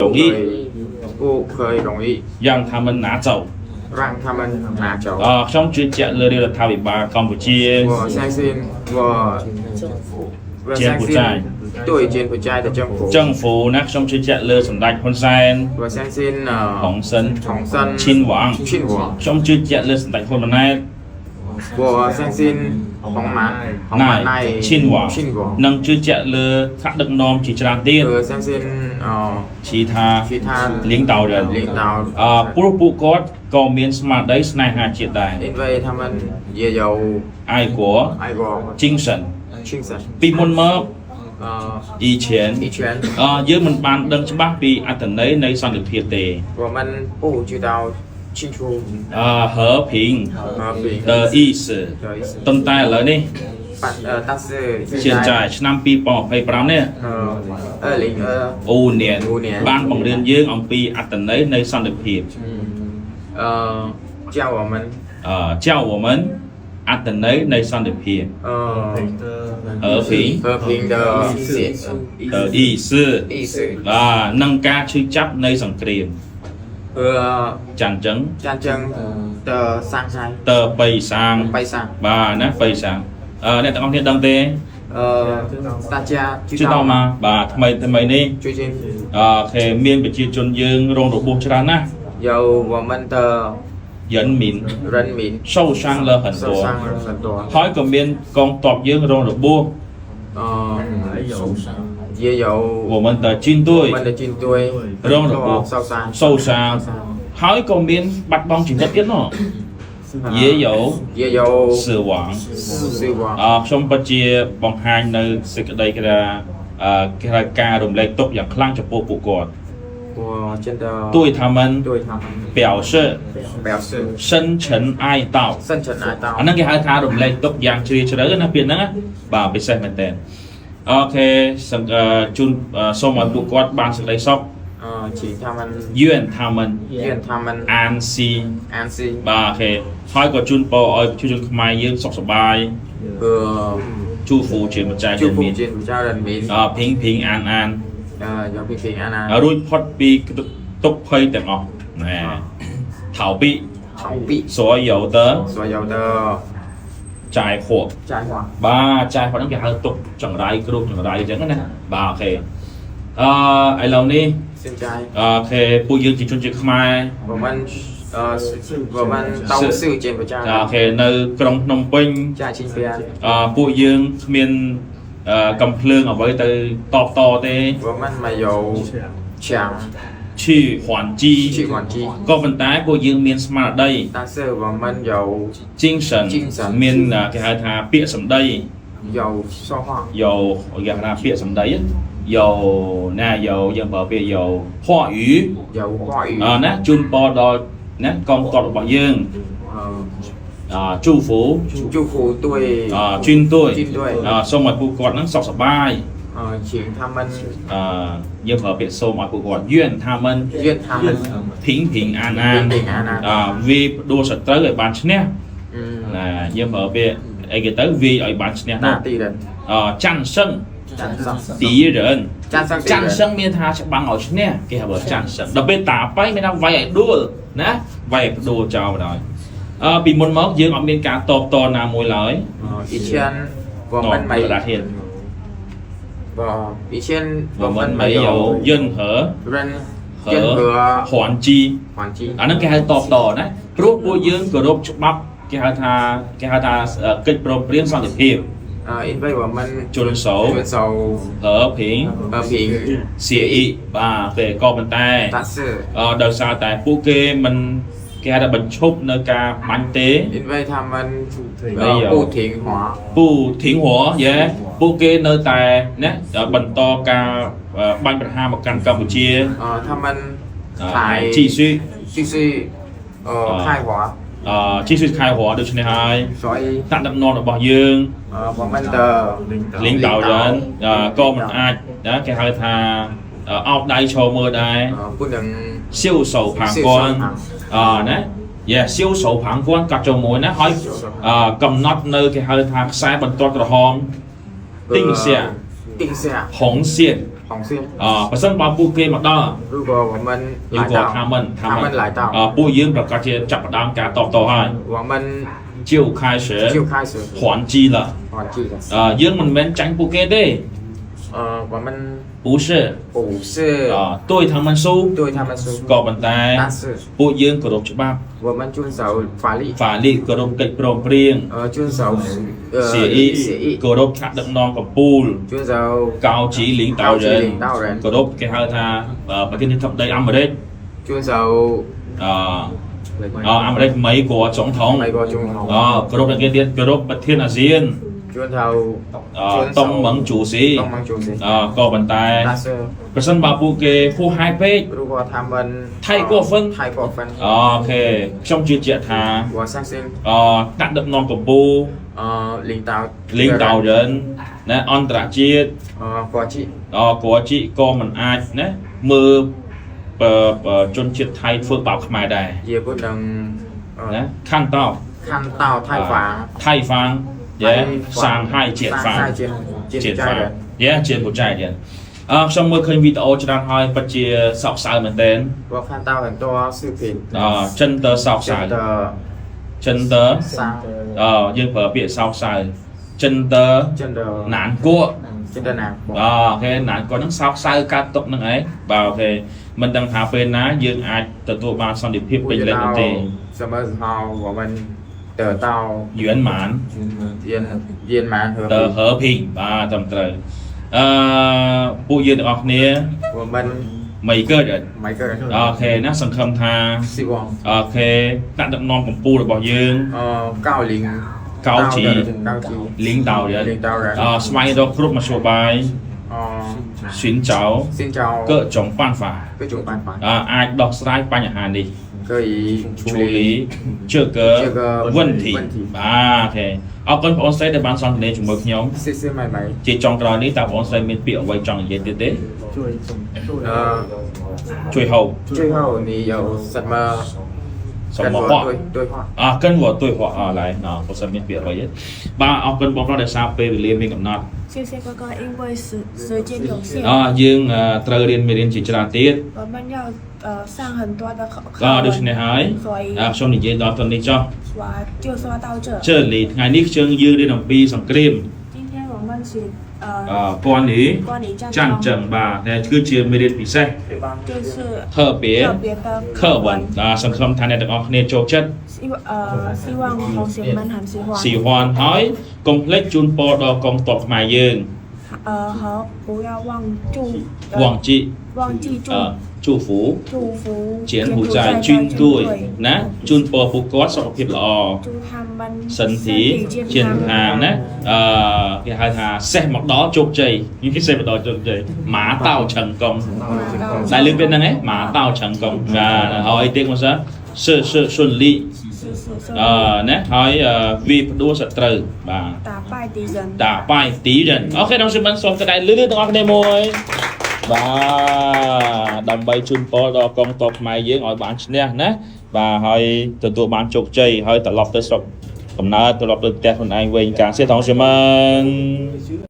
容易不可以容易让他们拿走。让他们拿走。 ខ្ញុំជឿជាក់លើរាជរដ្ឋាភិបាលកម្ពុជា 我相信我我柬相埔寨信对柬埔寨的政府，政府ណាខ្ញុំជឿជាក់លើសម្ដេចហ៊ុនសែន 我相信 ហុងសិន 洪森 ឈិនវង 亲王， ខ្ញុំជឿជាក់លើសម្ដេចហ៊ុនម៉ាណែត 我相信洪马洪 ណៃ 马奈 ឈិនវង 亲王， និងជឿជាក់លើថ្នាក់ដឹកនាំជាច្រើនទៀត 我相信 ឈីថា 其他 លៀងតោរិន 领导， អឺព្រោះពួកគាត់ក៏មានស្មារតីស្នេហាជាតិដែរ 因为他们也有 អាយគ 爱国 ជីងសិន 精神。 ពីមុនមក អ៊ីឈែន 以前 អឺយើងមិនបានដឹងច្បាស់ពីអត្ថន័យនៃសន្តិភាពទេ 我们不知道清楚 អឺ和平和平的意思的意思， ប៉ុន្តែឥឡូវនេះ 但是 ជា 现 ចា 在 ឆ្នាំ2025នេះ 二零二 អូនាន អូនាន បានបង្រៀនយើងអំពីអត្ថន័យនៃសន្តិភាព 呃教我们 អឺ教我们អត្ថន័យនៃសន្តិភាព 呃 和平 和平的意思 的意思 意思 បាទនឹងការឈឺចាប់នៃសង្គ្រាម 和 ចាន់ចឹង 战争的伤害 តើបៃសាង 悲伤。 បាទណាបៃសាងអឺអ្នកទាំងអស់គ្នាដឹងទេ 呃，大家知 ជឿ 道 吗？ ដល់មកបាទថ្មីថ្មីនេះ 最近 អឺគេមានប្រជាជនយើងរងរបួសច្រើនណាស់ 有我们的 យិនមីន 人民 受伤了很 受 多 伤了很多， ហើយក៏មានកងទ័ពយើងរងរបួស 呃，也有 我们的军 我 隊 们的军队 រងរបួស 受伤， 受伤ហើយក៏មានបាត់បង់ជីវិតទៀតណោះ也有 也有 死亡 死亡。 អឺខ្ញុំពិតជាបង្ហាញនៅសេចក្តីគេថាអឺគេថាការរំលែកទុក្ខយ៉ាងខ្លាំងចំពោះពួកគាត់ 我真的 ទួយថាមិន 对他们 表示 表示 深沉哀悼 深沉哀悼 អា。ហ្នឹងគេហៅថារំលែកទុក្ខយ៉ាងជ្រាលជ្រៅណាពាក្យហ្នឹងណាបាទពិសេសមែនតើអូខេសង្អឺជូនអឺសូមឲ្យពួកគាត់បានសេចក្តីសុខ 呃，请他们 愿他们 愿他们 安息 安息 បាទអូខេហើយក៏ជូនពរឲ្យប្រជាជនខ្មែរយើងសុខសប្បាយ 和 祝福ជាម្ចាស់ 祝 福 យើងមាន 柬埔寨人民 អ平平安安 要平平安安， រួចផុតពីទុក្ខភ័យទាំងអស់ណែ逃避 逃避 所有的 所有的 灾祸 灾祸。 បាទ 灾祸 ហ្នឹងគេហៅទុក្ខចង្រៃគ្រោះចង្រៃអញ្ចឹងណាបាទអូខេអឺឥឡូវនេះ 现在 អូខេពួកយើងជាជនជាតិខ្មែរ 我们呃我们都是柬埔寨 អូ 人， ខេនៅក្រុងភ្នំពេញ 在金边， អឺពួកយើងគ្មានអឺកំភ្លើងអ្វីទៅតបតទេ 我们没有枪 ឈឺហួនជី 去还击， ក៏ប៉ុន្តែពួកយើងមានស្មារតី 但是我们有 ជីងសិន 精神 មានគេហៅថាពាក្យសម្ដី 有说话， យកគេហៅថាពាក្យសម្ដីយកណាយកយើងប្រើពាក្យយក话语 有话语 អ，ណាជូនពរដល់ណាកងទ័ពរបស់យើង 呃 អ祝福 祝福对 អ军队 军队， អសូមឲ្យពួកគាត់ហ្នឹងសុខសប្បាយ 呃请他们 អយើងប្រើពាក្យសូមឲ្យពួកគាត់愿他们 愿他们 平平安安 平平安安， អវាយផ្ដួលសត្រូវឲ្យបានឈ្នះ 嗯， ណាយើងប្រើពាក្យអីគេទៅវាយឲ្យបានឈ្នះ 大 នោះ 敌人 អ战胜 战胜 敌人 战胜敌 战 人， 胜មានថាច្បាំងឲ្យឈ្នះគេហៅថា战胜ដល់ពេលតាបៃមានថាវាយឲ្យដួលណាវាយឲ្យផ្ដួលចោលបណ្ដោយអឺពីមុនមកយើងអត់មានការតបតណាមួយឡើយ 呃以前我们没 តាធាន 我以前 我 我 们 们 没 没 有 有 任何 任任何 还击 还击， អាហ្នឹងគេហៅតបតណាព្រោះពួកយើងគោរពច្បាប់គេហៅថាគេហៅថាកិច្ចព្រមព្រៀងសន្តិភាព 呃因为我们 ជលសោ 遵守 和平 和平， 协议បាទគេក៏ប៉ុន្តែ 但是 អឺដោយសារតែពួកគេមិនគេហៅថាបញ្ឈប់នៅការបាញ់ទេ 因为他们 没有 不停火， ពូធីងហួយេពួកគេនៅតែណាបន្តការបាញ់ប្រហារមកកាន់កម្ពុជា 呃他们还 继续 继续呃开火， អឺ继续开火ដូច្នេះហើយ 所以 ថ្នាក់ដឹកនាំរបស់យើង 呃我们的 លីងដៅរិនក៏មិនអាចណាគេហៅថាអោបដៃឈរមើលដែរ 呃不能 សៀវសោផាងគាត់អណាយ៉ាសៀវសោផាងគាត់កាត់ចូលមួយណាហើយកំណត់នៅគេហៅថាខ្សែបន្ទាត់ក្រហម 定下 定下 红线 红红线。 អបើសិនបើពួកគេមកដល់ 如果我们 如 来 果 到， 他们他们来到， ពួកយើងប្រកាសជាចាប់ផ្ដើមការតបតហើយ 我们 就开始 就开始 还击了 还击了。 យើងមិនមែនចាញ់ពួកគេទេ 我们 不是 不是 对他们输 对他们输， ក៏ប៉ុន្តែ 但是 ពួកយើងគោរពច្បាប់ 我们遵守法律， 法律 គោរពកិច្ចព្រមព្រៀង 遵守 协议 协议， គោរពថ្នាក់ដឹកនាំកម្ពុជា 遵守 高级领导 高级 人 领导人， គោរពគេហៅថាប្រធានាធិបតីអាមេរិក 遵守 អអាមេរិក美国总统 美国总统， អគោរពគេទៀតគោរពប្រធានអាស៊ាន 遵守 东盟主席 东盟主席。 ក៏ប៉ុន្តែ 但是 ប្រសិនបើពួកគេហួសហេតុពេក 如果他们 太过分 太过分， OK ខ្ញុំជឿជាក់ថា 我相信 អថ្នាក់ដឹកនាំកម្ពុជា 领导 领导人 ណាអន្តរជាតិ 国际 国际 ក៏មិនអាចណាមើលជនជាតិថៃធ្វើបាបខ្មែរដែរ 也不能 ណា 看到 看到泰方 泰方也伤害柬 伤 方 害柬 柬 柬埔寨 方 人。 យេ柬埔寨人ខ្ញុំមើលឃើញវីដេអូច្រើនហើយពិតជាសោកសៅមែនទែន 我看到很多视频， 真的សោកសៅ 真的 真的 伤， យើងប្រើពាក្យសោកសៅ真的 真的 难过 真的难过。 OK 难过 ហ្នឹងសោកសៅកើតទុកហ្នឹងឯងបាទ OK មិនដឹងថាពេលណាយើងអាចទទួលបានសន្តិភាព 不 ពេញ 知 លេញនោះទេ 道什么时候我们得到 圆满 圆圆满和 ទៅ 平。 和平 បាទត្រឹមត្រូវអឺពួកយើងទាំងអស់គ្នា 我们 每个人 每个人 OK ណាសង្ឃឹមថា 希望 OK ថ្នាក់ដឹកនាំកម្ពុជារបស់យើង 高龄 高级 高级 领导人 领导人 ស្វែងរកគ្រប់មធ្យោបាយ 寻找 寻找 各种办法 各种办法 អាចដោះស្រាយបញ្ហានេះ 可以处 处 理 理这个 这个 问题 问题 បាទ OK អរគុណបងប្អូនស្រីដែលបានសន្ទនាជាមួយខ្ញុំ 谢谢妹妹 ជាចុងក្រោយនេះតើបងប្អូនស្រីមានពាក្យអ្វីចង់និយាយទៀតទេ ជួយហៅ 最后你有什么 跟 什么 我 话 对对话 跟我对话来ណាបើសិនមានពាក្យអ្វីទេបាទអរគុណបងប្អូនដែលសារពេលវេលាមានកំណត់ 谢谢哥哥，因为时间有限， យើងត្រូវរៀនមេរៀនជាច្រើនទៀត 我们要上很多的课 ដូច្ 文， នេះហើយ 所以 ខ្ញុំនិយាយដល់ត្រឹមនេះចុះ 我就说到这。 这里ថ្ងៃនេះខ្ញុំយើងរៀនអំពីសង្គ្រាម 今天我们学 ព័ន្ធនេះ 关于战 ចាន់ចឹង 争， បាទដែលគឺជាមេរៀនពិសេស 就是 特别 特别的 课文 បាទសង្ឃឹមថាអ្នកទាំងអស់គ្នាចូលចិត្ត 希望同学们很喜欢。 喜欢 ហើយកុំភ្លេចជូនពរដល់កងទ័ពខ្មែរយើង 和不要忘祝 忘记 忘记祝 祝福 祝福 柬埔寨军队 ណាជូនពរពួកគាត់សុខភាពល្អ 祝他们 身体健康 ណាអឺគេហៅថាសេះមកដល់ជោគជ័យគេសេះមកដល់ជោគជ័យ 马到成功 ដែលលើកពេលហ្នឹងឯង 马到成功 បាទហើយទៀតមកសិន事事顺利 事事顺 អឺ 利 ណាហើយវាផ្ដួលសត្រូវបាទ 打败敌人。 打败敌人 OK 同学们សូមក្តៅលឺៗទាំងអស់គ្នាមួយបាទដើម្បីជូនពរដល់កងទ័ពខ្មែរយើងឲ្យបានឈ្នះណាបាទហើយទទួលបានជោគជ័យហើយត្រឡប់ទៅស្រុកកំណើតត្រឡប់ទៅផ្ទះខ្លួនឯងវិញការសៀ同学们